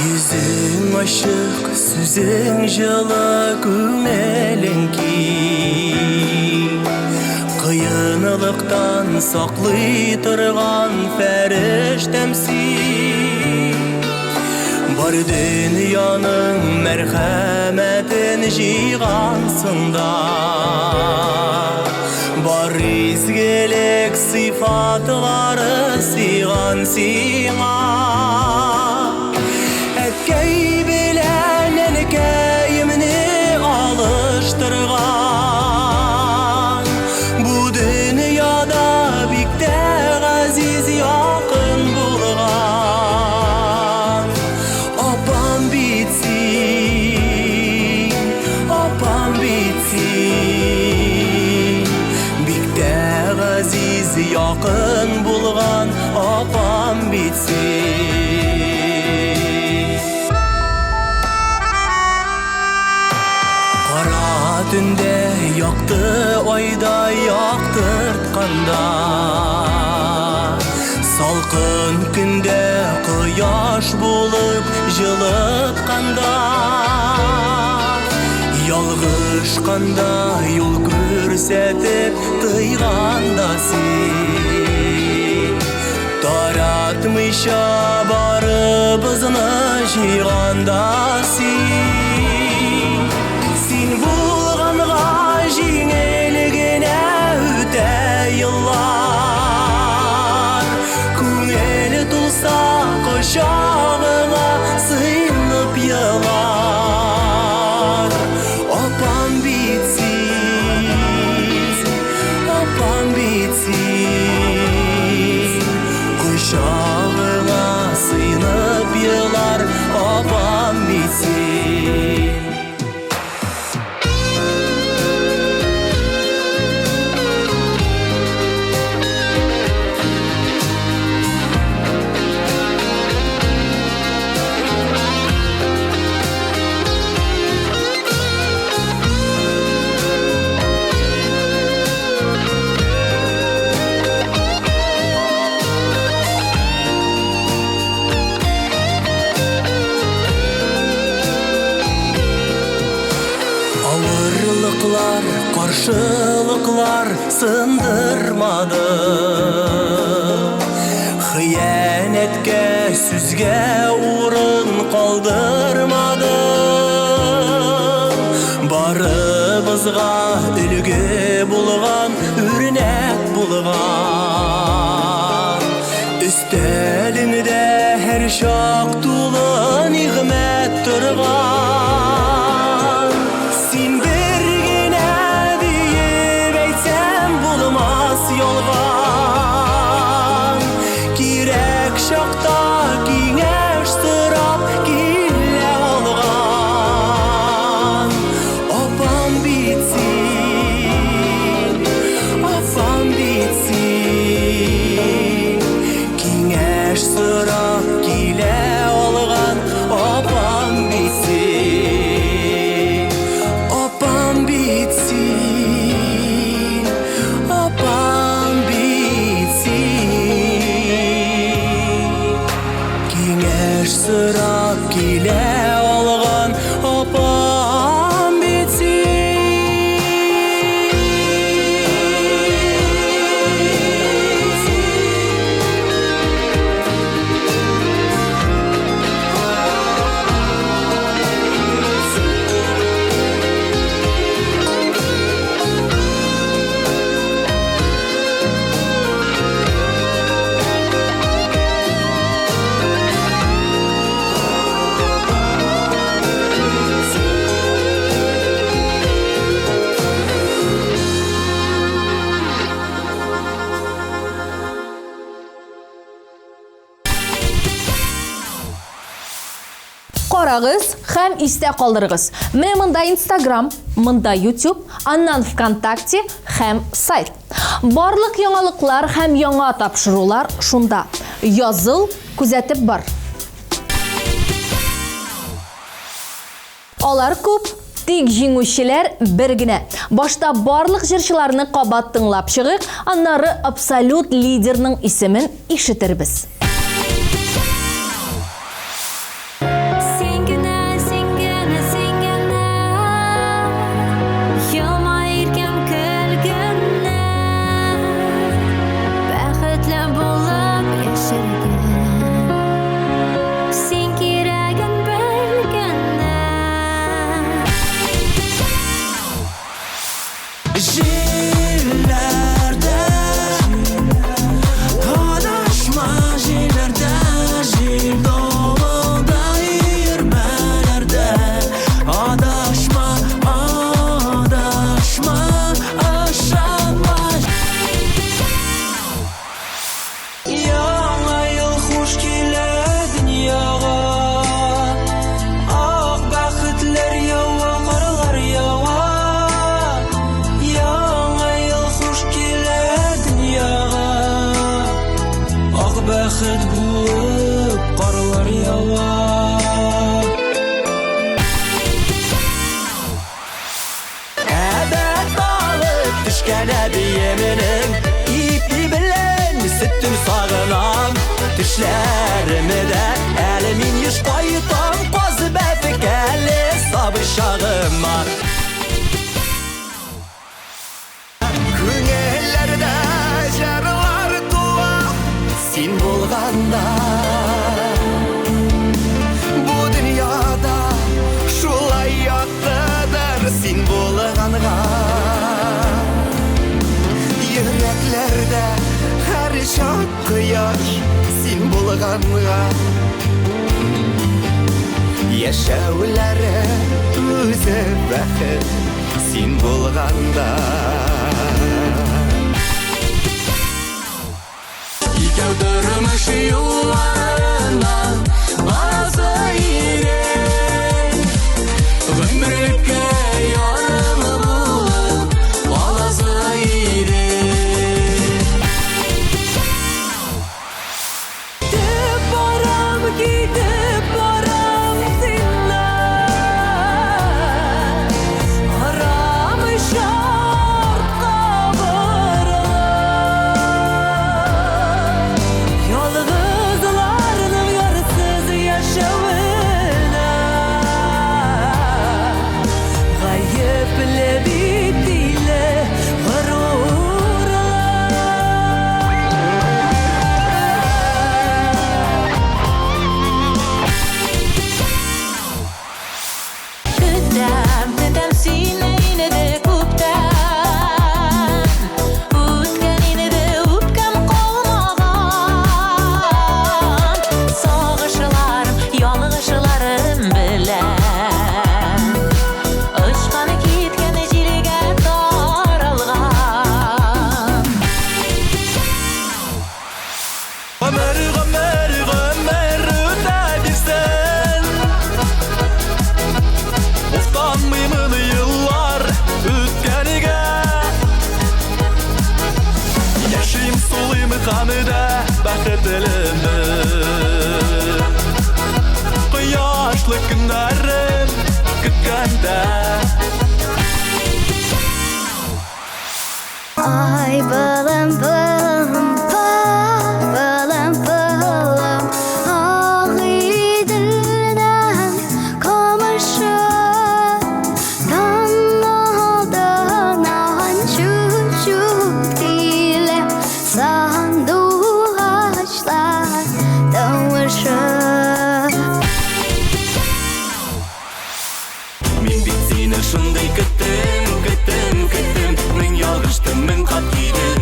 Йөзең ачык, сүзең җылы, күңелең киң. Кыенлыктан саклый торган фәрештәм син. Бар дөньяның мәрхәмәтен җыйгансың да. Бар изгелек сыйфатлары сыйган сиңа. Әткәй белән әнкәемне алыштырган. Бу дөньяда бик тә газиз якын булган. Апам бит син, апам бит син. Бик тә газиз якын булган апам бит син. Кара төндә якты айда яктыртканда, Салкын көндә кояш булып җылытканда, Ялгышканда юл күрсәтеп тыйганда син, Таратмыйча барыбызны җыйганда син. Син булганга җиңел генә үтә еллар. Күңел тулса кочагыңа сыенып елар. Апам бит син, апам бит син. Кочагыңа сыенып елар апам бит син. Авырлыклар, каршылыклар сындырмады. Хыянәткә, сүзгә урын калдырмады. Барыбызга өлге булган, үрнәк булган. Өстәлеңдә һәр чак тулы нигъмәт торган. Син бер генә диеп әйтсәм булмас ялган. Кирәк чакта киңәш сорап килә алган. Апам бит син, апам бит син. Киңәш сорап килә. Карагыз һәм истә калдырыгыз. Менә монда Instagram, монда YouTube, аннан ВКонтакте һәм сайт. Барлык яңалыклар һәм яңа тапшырулар шунда. Языл, күзәтеп бар. Алар күп, тик җиңүчеләр бер генә. Башта барлык җырчыларны кабат тыңлап чыгыйк, аннары абсолют лидерның исемен ишетербез. Син генә, син генә, син генә Елмай иркәм көл генә Бәхетле булып яшәргә Син кирәген бел генә. Җилләрдә адашма, җилләрдә, җил давылда, өермәләрдә адашма, адашма, ышанма. Яңа ел хуш килә дөньяга, Ак бәхетләр ява, карлар ява. Яңа ел хуш килә дөньяга, Ак бәхет булып карлар ява. Әбәт алып төшкән әбиемнең ипи белән сөтен сагынам. Төшләремдә әле мин еш кайтам каз бәбкәле сабый чагыма. Күңелләрдә җырлар туа син булганда. Бу дөньяда шулай яктыдыр син булганга. Йөрәкләрдә һәр чак кояш син булганга. Яшәүләре үзе бәхет син булганда. Икәү тормыш юлларыннан барасы идек. Гомерлеккә ярым булып каласы идек. Китеп барам, китеп барам синнән. Карамыйча артка борылып. Ялгызларның ярсыз яшәвенә Гаепле бит тиле горурлык. Көтәм, көтәм сине инде күптән. Үткән инде үпкәм калмаган. Сагышларым, ялгышларым белән. Очкан киткән җилгә таралган. Гомер, гомер, гомер үтә бирсен. Уфтанмыймын еллар үткәнгә. Яшим, сулыйм һәм дә бәхетлемен. Кояшлы көннәрем көткәндә. Ай, балам, балам, балам, балам, Агыйделнең камышы, Таң алдыннан чүп-чүп килә сандугачлар тавышы. Мин бит сине шундый көттем, көттем, көттем. Мең ялгыштым, мең кат кидем,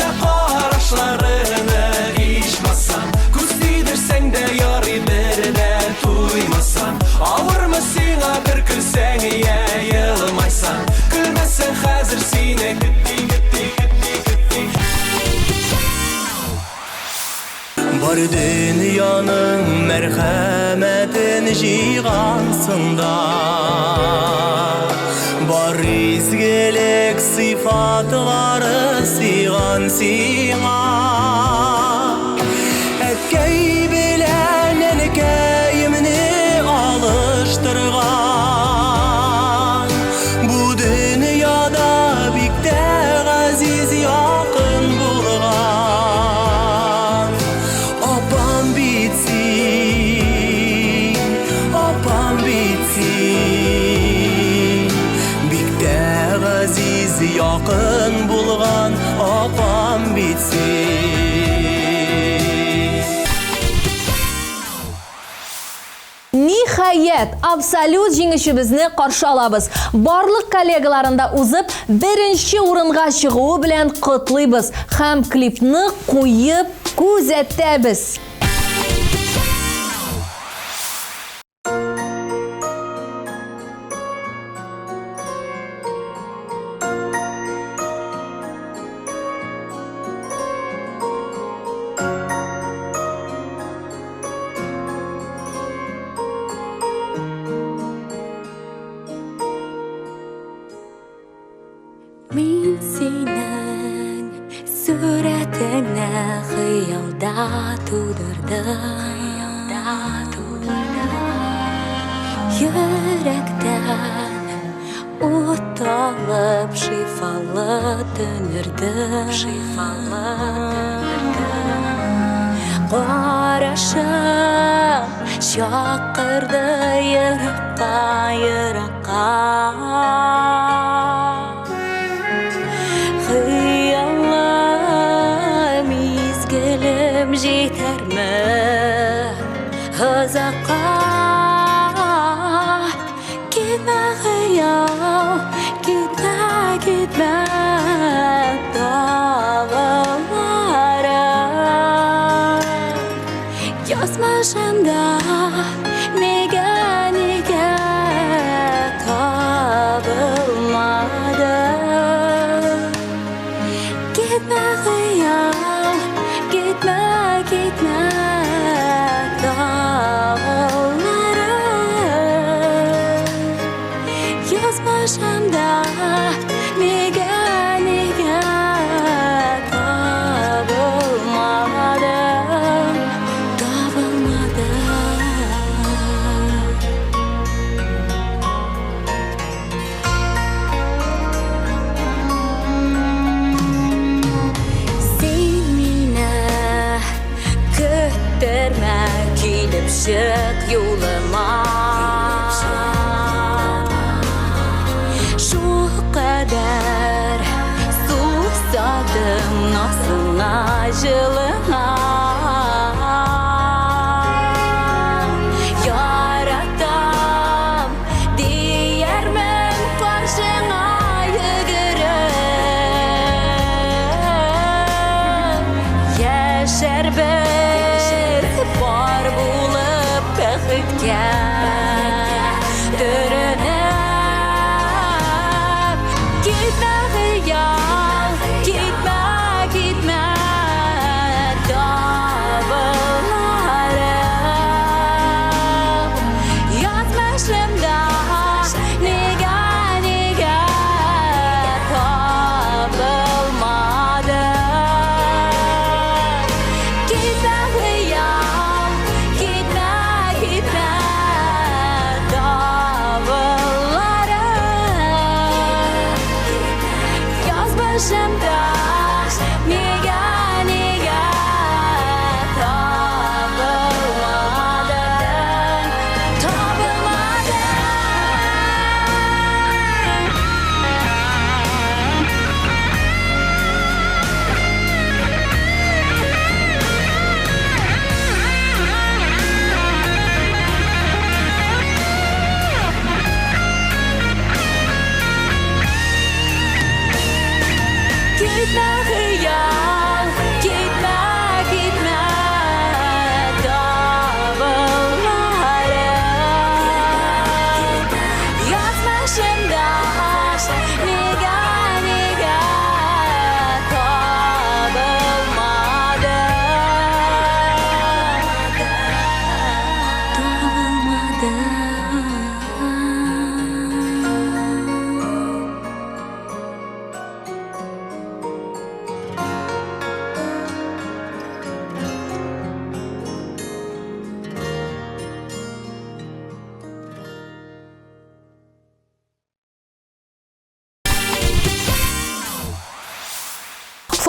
Көтә карашларыңны ичмасам. Күз тидерсәң дә ярый бер дә туймасам. Авырмы сиңа бер көлсәң я елмайсаң. Көлмәсәң хәзер сине көтти, көтти, көтти, көтти. Бар дөньяның мәрхәмәтен җыйгансың да, Бар изгелек сыйфатлары сыйган сиңа. Әткәй белән әнкәемне алыштырган, Бу дөньяда бик тә газиз якын булган. Апам бит син, апам бит син, Бик тә газиз якын булган апам бит син. Ниһаять, абсолют җиңүчебезне каршы алабыз. Барлык коллегаларын да узып, беренче урынга чыгуы белән котлыйбыз һәм клипны куеп күзәтәбез. Мин синең сурәтеңне хыялда тудырдым. Йөрәктән ут алып шифалы төнердем. Карашым чакырды еракка, еракка. Хыялым изгелем җитәрме озакка? Китмә, хыял, китмә, китмә, тагыларым. Язмышымда нигә, нигә табылмады? Китмә, хыял, китмә, китмә, тагыларым. Язмышымда нигә, нигә табылмады, табылмады. Син мине көттермә, килеп чык юлыма. Шул кадәр сусадым назыңа, җылыңа. Яратам диярмен каршыңа йөгереп. Яшәрбез бар булып бәхеткә төренеп. Китмә, хыял, китмә, китмә, табыларым. Язмышымда нигә, нигә табылмады? Китмә, хыял, китмә, китмә,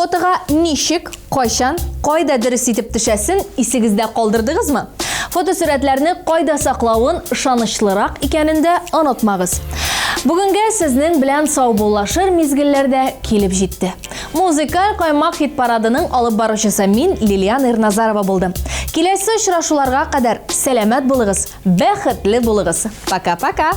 Фотога ничек, кайчан, кайда дөрес итеп төшәсен исегездә калдырдыгызмы? Фотосурәтләрне кайда саклавын ышанычлырак икәнен дә онытмагыз. Бүгенгә сезнең белән саубуллашыр мизгелләр дә килеп җитте. Музыкаль каймак хит-парадының алып баручысы мин, Лилиана Ирназарова булдым. Киләсе очрашуларга кадәр сәламәт булыгыз, бәхетле булыгыз. Пока-пока!